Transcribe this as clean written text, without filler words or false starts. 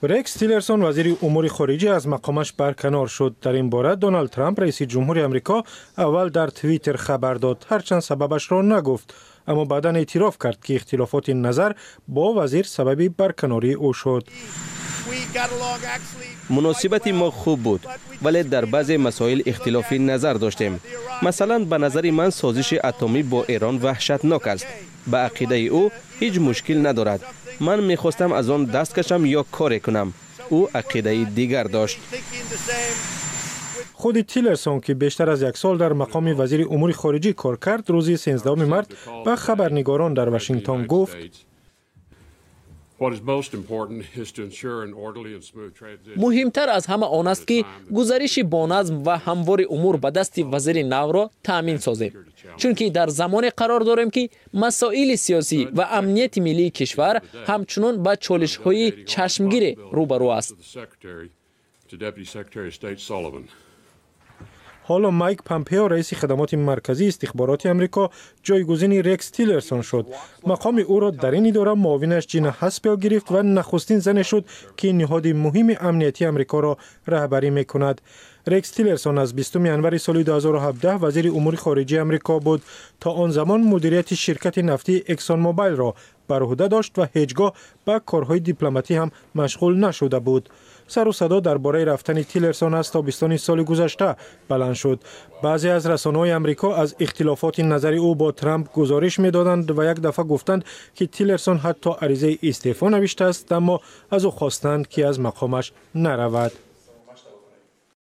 Рекс Тиллерсон, вазири умури хориҷӣ, аз мақомаш барканор шуд. Дар ин бора Доналд Трамп, раиси ҷумҳури Амрико, аввал дар Твиттер хабар дод, ҳарчанд сабабашро нагуфт, аммо баъдан эътироф кард, ки ихтилофоти назар бо вазир сабаби барканории ӯ шуд. Муносибати мо хуб буд, вале дар баъзе масоил ихтилофи назар доштем. Масалан, ба назари ман созиши атомӣ бо Эрон ваҳшатнок аст. Ба ақидаи ӯ ҳеҷ мушкил надорад. Ман мехостам аз он даст кашам ё коре кунам. Ӯ ақидаи дигар дошт. Худи Тиллерсон, ки бештар аз як сол дар мақоми вазири умури хориҷӣ кор кард, рӯзи 13 март ба хабарнигорон дар Вашингтон гуфт: Муҳимтар аз ҳама он аст, ки гузариши боназм ва ҳамвори умур ба дасти вазири навро таъмин созем, чунки дар замоне қарор дорем, ки масоили сиёсӣ ва амнияти миллии кишвар ҳамчунон ба чолишҳои чашмгире рӯбарӯ аст. Ҳоло Майк Помпео, раиси хадамоти марказии истихбороти Амрико, ҷойгузини Рекс Тиллерсон шуд. Мақоми ӯро дар ин идора муовинаш Ҷина Ҳаспел гирифт ва нахустин зане шуд, ки ниҳоди муҳими амниятии Амрикоро раҳбарӣ мекунад. Рекс Тиллерсон аз 20 январи соли 2017 вазири умури хориҷии Амрико буд. То он замон мудирияти ширкати нафтии Эксон Мобайлро бар уҳда дошт ва ҳеҷ гоҳ ба корҳои дипломатӣ ҳам машғул нашуда буд. Сару садо дар бораи рафтани Тиллерсон аз тобистони соли гузашта баланд шуд. Баъзе аз расонаҳои Амрико аз ихтилофоти назари ӯ бо Трамп гузориш медоданд ва як дафъа гуфтанд, ки Тиллерсон ҳатто аризаи истеъфо навиштааст, аммо аз ӯ хостанд, ки аз мақомаш наравад.